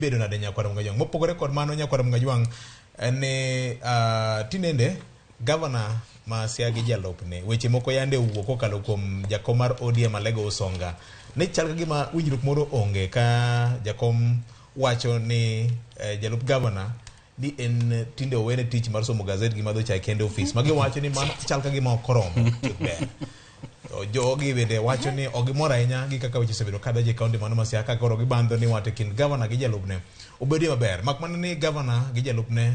Bedo nade Nyakwar Mgajwang'? Mopogore kod mano Nyakwar Mgajwang' en ni uh, tinende gavana ma Siaya gi jalupne weche moko yande owuok kokalo kuom jakom mar ODM Alego Usonga ni chal ka gima winjruok moro onge ka jakom wacho ni eh, jalup gavana ni en tinde owene tich mar somo gazet gi madho chai kende ofis ma giwacho ni mano chal ka gima ok oromo chuth ber To jogi bende wacho ni ok gimor ahinya gi kaka weche osebedo kadhi e kaunti mano ma Siaya ka koro gibandho ni wat e kind gavana gi jalupne obedie maber. Mak mana ni gavana gi jalupne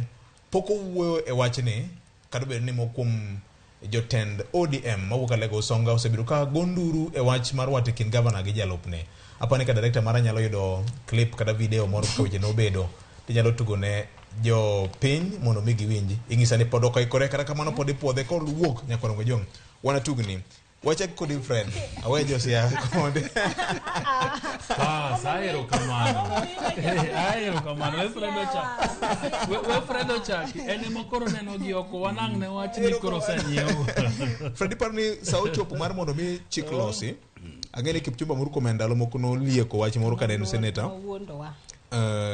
pok owuoyo e wachni kata obedo ni moko kuom jotend ODM mawuok Alego Usonga osebedo ka go nduru e wach mar wat e kind gavana gi jalupne. Apani ka director mara nyalo yudo clip kata video moro kaka weche nobedo tinyalo tugo ne jopiny mondo mi giwinj. Ing'isa ni pod ok oikore kata kamano pod ipuodhe kowuok nyaka Orongo Jong. Wanatugni. Wachak kodi Fred. Awe Josia kode. Bas, ahero kamano. Ahero kamano. We Fred ochaki. We Fred ochaki. En ema koro neno gi oko. Wanang' ne wach ni koro osenyiew. Fred iparo ni sa ochopo mar mondo mi chik losi. Ang'e ni Kipchumba Murkomen ndalo moko nolieko wach moro kane en seneta. Nowuondowa.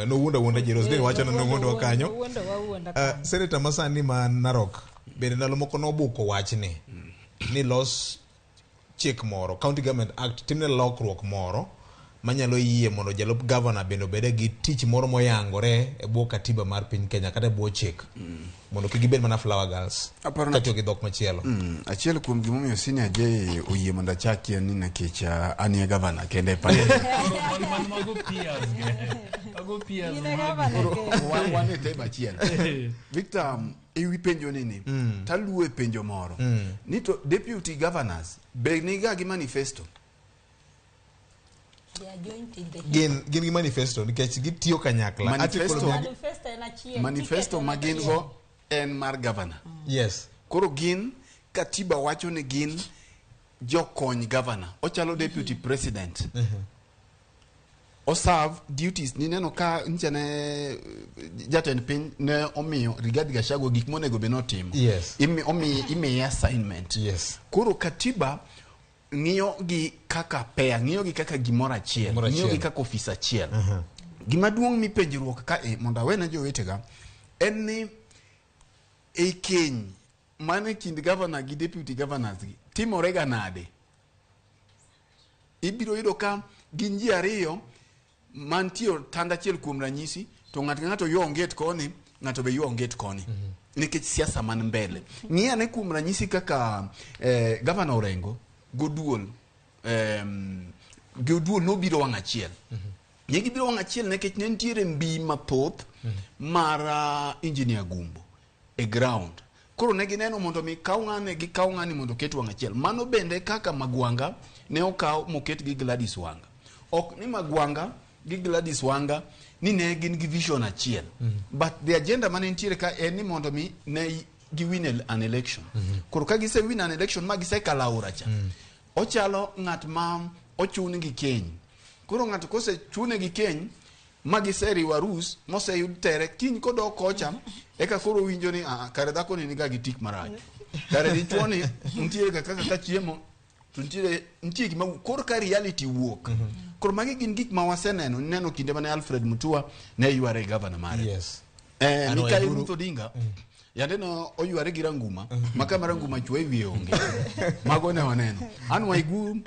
Nowuondo awuonda ji Roselyn wacho ni nowuondowa kanyo. Nowuondowa awuonda kanyo. Seneta masani ma Narok bende ndalo moko nobuko wachni ni los chik moro County Government Act timne lokruok moro manyalo yie mondo jalup gavana bende obede gi tich moro moyangore e bwo katiba mar piny Kenya kata e bwo chik mondo kik gibed mana flower girls Aparo na- katiyo gi dhok machielo. Achiel kuom gimomiyo Senior J oyie mondo achaki en ni nikech an e gavana kende e piny. Koro man mago peers ge. Mago peers In e magi. gavana kende. Wan e table achiel. Victor, e wi penjo ni ni, taluwo e penjo moro. Ni to deputy governors be niga gi manifesto? They are joint in the Gin gi manifesto nikech gitiyo kanyakla. Manifesto- Article mia- Manifesto en achiel. Manifesto ticket en ma gin achiel. go en mar governor. Yes. Koro gin katiba wacho ni gin jokony governor. Ochalo deputy president. Oserve duties nineno ka nyicha ne jatend piny ne omiyo Rigathi Gachagua gik monego bed notimo. Yes. Imiye assignment. Yes. Koro katiba ng'iyo gi kaka pair, ng'iyo gi kaka gimoro achiel, Gimoro ng'iyo gi achiel. kaka ofis achiel. Gima duong' mipenjruok ka e mondo awene jowetega en ni e keny mane kind governor gi deputy governors gi timore ga nade? Ibiro yudo ka gin ji ariyo mantie otanda achiel kuom ranyisi to ng'ato ka ng'ato ywa onget koni ng'ato be ywa onget koni nikech siasa man mbele. Ng'i ane kuom ranyisi kaka Governor Orengo goduol goduol nobiro wang' achiel. Ne gibiro wang' achiel nikech ne nitiere mbi mathoth mar Engineer Gumbo e ground. Koro ne gineno mondo mi kaw ng'ane gi kaw ng'ani mondo oket wang' achiel. Mano bende kaka Magwanga ne okaw moket gi Gladys Wanga. Ok ni Magwanga gi Gladys Wanga ni ne gin gi vision achiel. But the agenda mane nitiere ka en ni mondo mi ne gi win an election. Koro ka gise win an election ma gisekalo aora cha. Ochalo ng'at ma ochun gi keny. Koro ng'ato kosechune gi keny ma giseriwo arus moseyud tere kiny kodok kocha eka koro winjo ni ah, kare dhako ni niga gi tik marach. Kare dichuo ni nitiere ga kaka ka chiemo to nitie gima koro ka reality wuok. Koro magi gin gik ma waseneno neno kinde mane Alfred Mutua ne yware gavana mare. Yes. Ano Mikayi Ruth Odinga yande no oyware gi Ranguma ma kama Ranguma chwe e wiye onge. Mago ne waneno. Anne Waiguru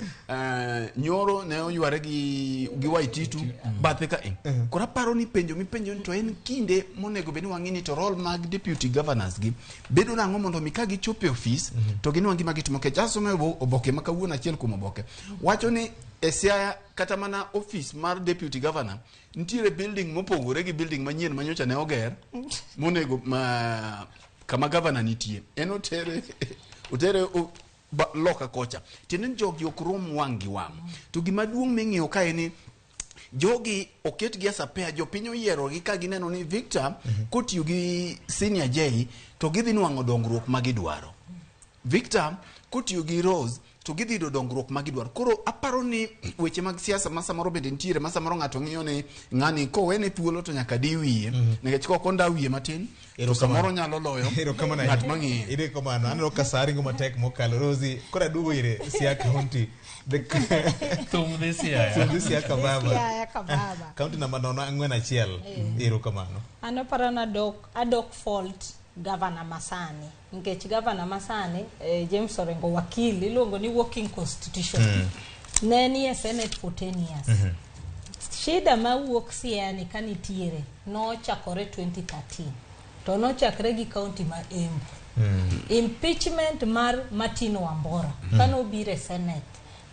nyoro ne oyware gi Waititu bathe ka e. Koro aparo ni penjo mipenjo ni to en kinde monego bed ni wang'i ni to role mag deputy governors gi bedo nang'o mondo mi ka gichopo e ofis to ginwang' gima gitimo. Nikech asomo e oboke ma kawuono achiel kuom oboke wacho ni e Siaya kata mana ofis mar deputy governor nitiere building mopogore gi building manyien manyocha ne oger monego ma kama governor nitie en otere loka kocha. Tiende ni jogi ok rom wang' gi wang'. To gima duong' ming'iyo kae ni jogi oketgi as a pair, jopiny oyierogi ka gineno ni Victor kotiyo gi Senior J to gidhi nwang'o dongruok ma gidwaro. Victor kotiyo gi Rose To gidhi yudo dongruok ma gidwaro. Koro aparo ni weche mag siasa ma samoro bende nitiere, ma samoro ng'ato ng'iyo ni ng'ani kowene thuolo to nyaka di wiye, nikech kok onda wiye matin to Erokamano. samoro nyalo loyo Erokamano ng'at ahinya. mang'iye. Erokamano. Aneno ka saa ringo matek mokalo. Rosie, koro aduogo ire Siaya County. Thum dhi Siaya. Thum dhi Siaya kababa. Siaya kababa. County namba 041. Erokamano. An aparo ni adok fault gavana masani, nikech gavana masani James Orengo wakil iluongo ni working constitution. Ne ni e Senate for 10 years. Shida mawuok Siaya ni ka nitiere nochakore 2013 to nochakre gi county ma Embu. Impeachment mar Martin Wambora kanobiro e Senate,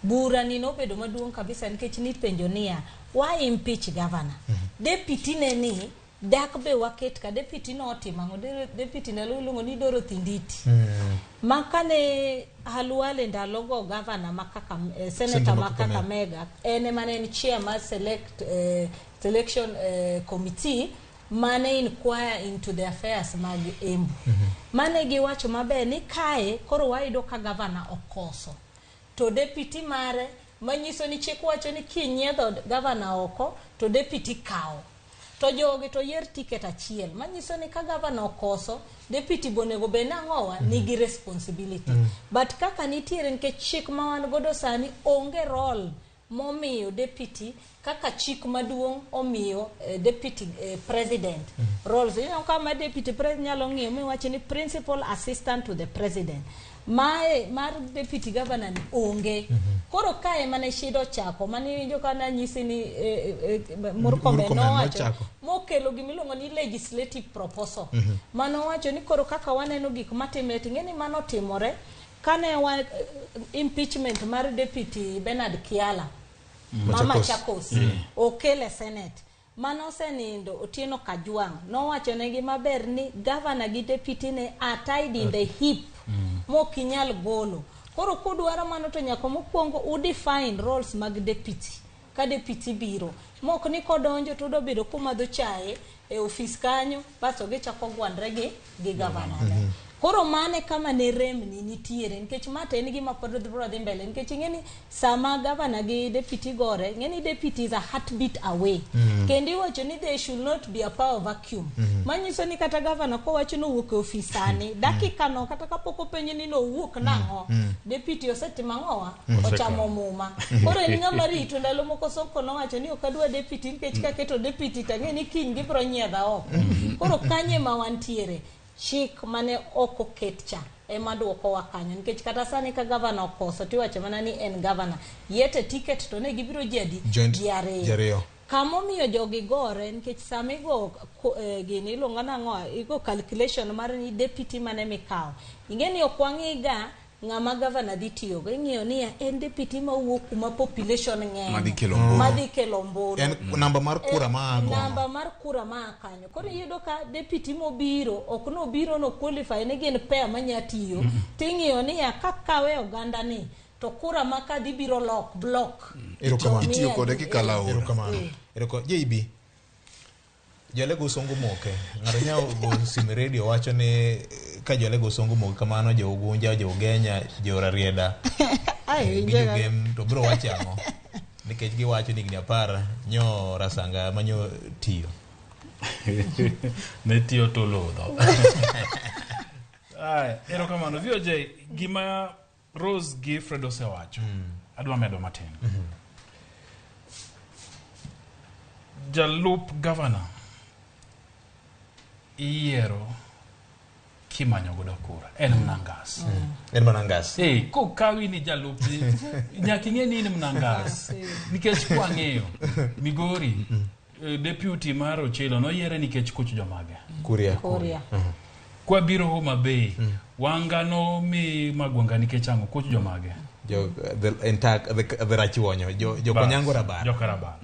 bura ni nobedo maduong' kabisa nikech nipenjo niya, why impeach governor? Deputy ne ni dak be waket ka deputy notimo ang'o? Deputy ndalo iluongo ni Dorothy Nditi. Ma kane Halwale ndalogo governor ma kaka senator Senator ma ma Kakamega. Kakamega, en ema ne en chair mar selection committee mane inquire into the affairs mag Embu. Mane giwacho maber ni kae koro wayudo ka governor okoso to deputy mare, manyiso ni chik wacho ni kinyiedho governor oko to deputy kawo, to jogi to yier ticket achiel, manyiso ni ka governor okoso, deputy bonego bed nang'owa nigi responsibility. But kaka nitiere, nikech chik ma wan godo sani onge role momiyo deputy kaka chik maduong' omiyo deputy president roles. Ineno ka ma deputy president nyalo ng'iyo miwacho ni principal assistant to the president, mae mar deputy governor ni onge. Koro kae mane shida ochako mane iwinjo ka nanyisi ni Murkomen Murkomen nowacho nochako. mokelo gimiluongo ni legislative proposal. Mano wacho ni koro kaka waneno gik matimre, ting'e ni mano timore kane wa impeachment mar deputy Bernard Kiala ma Machakos. Machakos okele Senate, mano osenindo Otieno Kajwang' nowacho negi maber ni governor gi deputy ne are tied in the hip mokinyal golo. Koro kudwaro mano to nyaka mokwongo udefine roles mag deputy ka deputy biro, mok ni kodonjo to odwa bedo komadho chae e ofis kanyo, basto gichako gwandre gi gavana ne. Koro mane kama ne remni nitiere, nikech ma to en gima pod biro dhi mbele, nikech ing'e ni sama gavana gi deputy gore, ing'e ni deputy is a heartbeat away. Kendo iwacho ni there should not be a power vacuum, manyiso ni kata gavana kowacho ni owuok e ofis sani, dakika no kata kapok openje ni nowuok nang'o, deputy osetimo ang'owa, ochamo muma. Koro en ng'ama rito. Ndalo moko Sonko nowacho ni ok adwa deputy, nikech kaketo deputy tang'e ni kiny gibiro nyiedha oko. Koro kanye ma wantiere, chik mane ok oket cha ema duokowa kanyo, nikech kata sani ka gavana okoso tiwacho mana ni en gavana yete ticket to ne gibiro ji adi? Joint Ji ariyo. ji ariyo. Kamomiyo jogi gore, nikech sama igo gini iluongo nang'o, igo calculation mar ni deputy mane mikawo, ing'e ni ok wang'i ga ng'ama gavana dhi tiyogo, ing'iyo niya en deputy mawuok kuma population ng'eny Madhi kelo ombulu. Madhi kelo ombulu. En namba mar kura ma kono. Namba mar kura maa kanyo. Koro iyudo ka deputy mobiro ok nobiro no qualify ni gin pair manya tiyo, ting'iyo niya kakawe oganda ni to kura ma kadhi biro lok block. Erokamano. Itiyo kode kikalo aora. Erokamano. JB. Jolego Usongo moke. Ng'ato nyalo go simu e radio wacho ni ka Jolego Usongo moke kamano, jo Ugunja, jo Ugenya, jo Rarieda Ai, gi winjo ka- jogem to biro wacho ang'o? Nikech giwacho ni higni 10 nyo Rasanga manyo tiyo. Ne tiyo to lodho. Aya, erokamano. VOJ, gima Rose gi Fred osewacho, adwa medo matin. Jalup gavana iyiero kimanyo godo kura en mana ngas. En mana ngas. Eh, kokawi ni jalup nyaka ing'e ni in mana ngas, nikech kwang'iyo Migori, deputy mar Ochilo noyiere nikech kuch jomage. Kuria. Kuria. Kwabiro Homa Bay, Wanga nomi Magwanga nikech ang'o? Kuch jomage. Jo the entire the Rachuonyo, jo Bas, Konyango Rabar. Joka Rabar.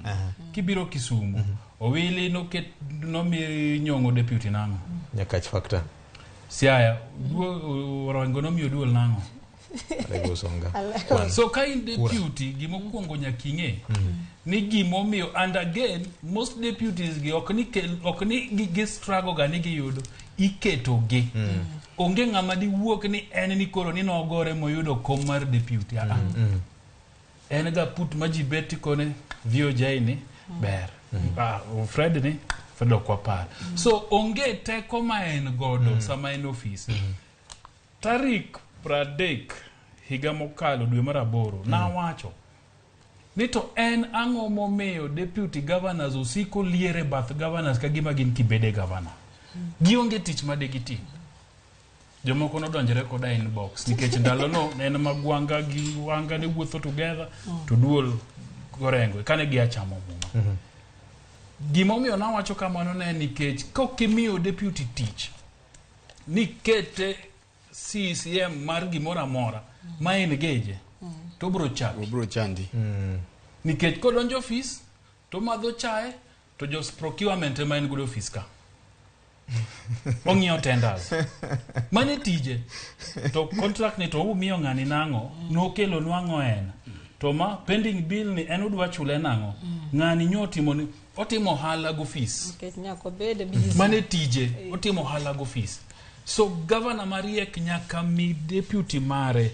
Kibiro Kisumu, Owili noket nomi Nyong'o deputy nang'o? Nyakach factor. Siaya, Orengo nomiyo duol nang'o? Alego Usonga. So ka in deputy, gimokwongo nyaka ing'e ni gimomiyo, and again most deputies gi ok ni gi struggle ga ni giyudo. Iketogi. Onge ng'ama diwuok ni en ni koro ni nogore moyudo kom mar deputy. Ah, ah. En ga put ma ji bet tikone VOJ ni ber. Ah, Fred ni Fred ok wapar. So onge teko ma en godo sama en ofis. Tarik 30 higa mokalo dwe mar 8 nawacho ni to en ang'o momiyo deputy governors osiko liere bath governors ka gima gin kibede governor. Gionge tich ma degiti. Jomoko nodonjore koda inbox nikech ndalono ne en magwanga gi wanga ne wuotho together to duol gorengo kane gia chamo muma. Gimomiyo nawacho kamano ne en nikech kokimiyo deputy tich nikete CCM mar gimoro amora ma engage to bro chapi. Obro chandi. Nikech kodonjo ofis to madho chae to jos procurement ema en godo ofis ka. Ong'iyo tenders. Mane tije. To contract ni to umiyo ng'ani nang'o? Nokelo nwang'o en. To ma pending bill ni en udwa chule nang'o? Ng'ani nyo otimo ni otimo ohala gofis. Nikech nyaka obed busy. Mane tije, otimo ohala gofis. So governor mariek nyaka mi deputy mare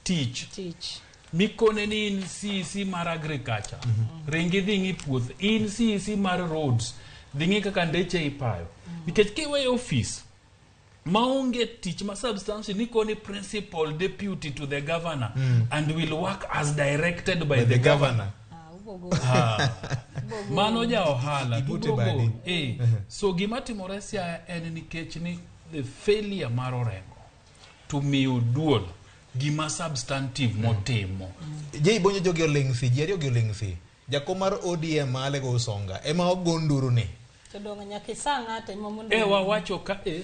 tich. Tich. Mikone ni in CEC mar agriculture, ringi dhi ng'i puoth, in CEC mar roads, dhi ng'i kaka ndeche ipayo. Nikech kiweyo office maonge tich ma substantial nikoni principal deputy to the governor and will work as directed by By the governor. Ah, ubogo. Mano ja ohala Ibute to badi. ubro eh. So gima timore Siaya en nikech ni the failure mar Orengo to miyo duol gima substantive motimo. Jei Bonyo jogi oling' thi, ji ariyo gi oling' thi. Jakom mar ODM ma Alego Usonga ema ogo nduru ni. To donge nyaka isa ng'ato ema mondo E wawacho ka e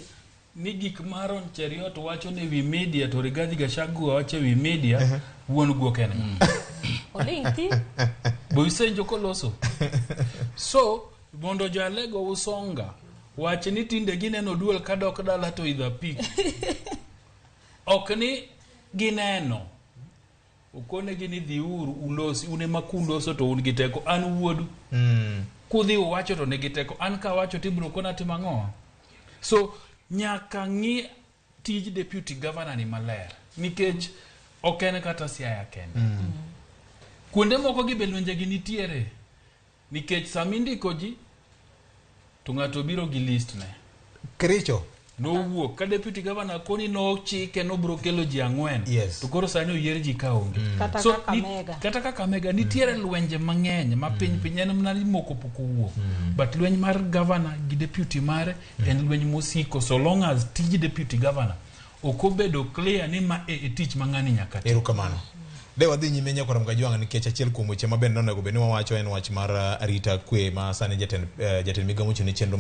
ni gik ma Aaron Cheruiyot wacho ne wi media to Rigathi Gachagua wacho e wi media wuon guok en ng'a? oling' thi. Bo isenjo koloso. So mondo jo Alego Usonga wach ni tinde gineno duol kadok dala to idho apiko. Ok ni gineno. Okonegi ni dhiuru ulosi, un ema kuloso to un gi teko, an wuodu. Kudhi uwacho to nigi teko, an kawacho tibiro kona timo ang'o? So nyaka ng'i tij deputy governor ni maler nikech ok en kata Siaya kende. Kuonde moko gi be lwenje gi nitiere nikech sama indiko ji to ng'ato biro gi list ne. Kericho. Nowuok ka deputy governor koni nochike nobro kelo ji 4. Yes. To koro sani oyier ji ka onge. Kata So, Kakamega. kata Kakamega nitiere lwenje mang'eny ma piny piny en mana ni moko pok owuok. But lweny mar governor gi deputy mare en lweny mosiko so long as tij deputy governor ok obedo clear ni ma e tich ma ng'ani nyaka tim. Erokamano. De wadhi nyime nyakwar Mgajwang' nikech achiel kuom weche maber nonego bed ni wawacho en wach mar arita kwe ma sani jatend migao mochung' ne chenro